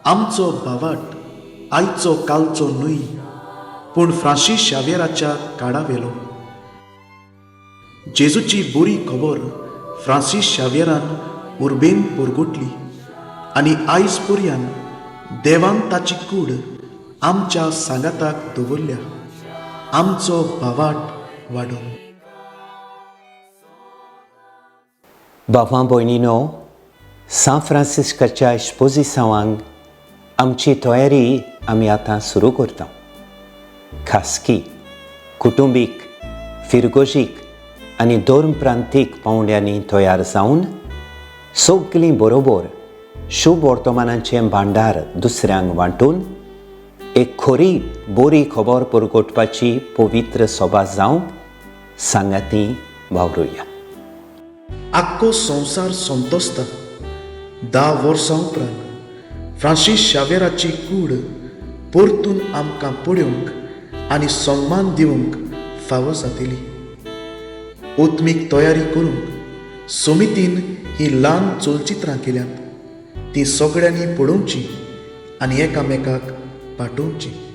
आमचो भावार्त आयचो कालचो न्हय, पूण फ्रांसीस शाव्येराच्या काळावेलो. जेजूची बरी खबर फ्रांसीस शाव्येरान उर्बेन परगटली आनी आयज पर्यान देवान ताची कूड आमच्या सांगाताक दवरल्या, आमचो भावार्त वाडोवंक. भावां भयणीनो, सांत फ्रांसिस्काच्या एश्पोजिसांवांक आमची तयारी आमी आतां सुरू करता. खासकी, कुटुंबीक, फिरगोजीक आनी धर्म प्रांतीक पावंड्यांनी तयार जावन सगलीं बरोबर शुभ वर्तमानाचें भांडार दुसऱ्यांक वांटून एक खरी बरी खबर परगटपाची पवित्र सभा जावंक सांगाती वावरुया. आख्खो संवसार संतोसता, 10 वर्सां उपरांत फ्रांसीस शावेराची कूड परतून आमकां पळोवंक आनी सन्मान दिवंक फावो जातली. आत्मीक तयारी करूंक समितीन ही ल्हान चलचित्रां केल्यांत. तीं सगळ्यांनी पळोवचीं आनी एकामेकाक पाठोवचीं.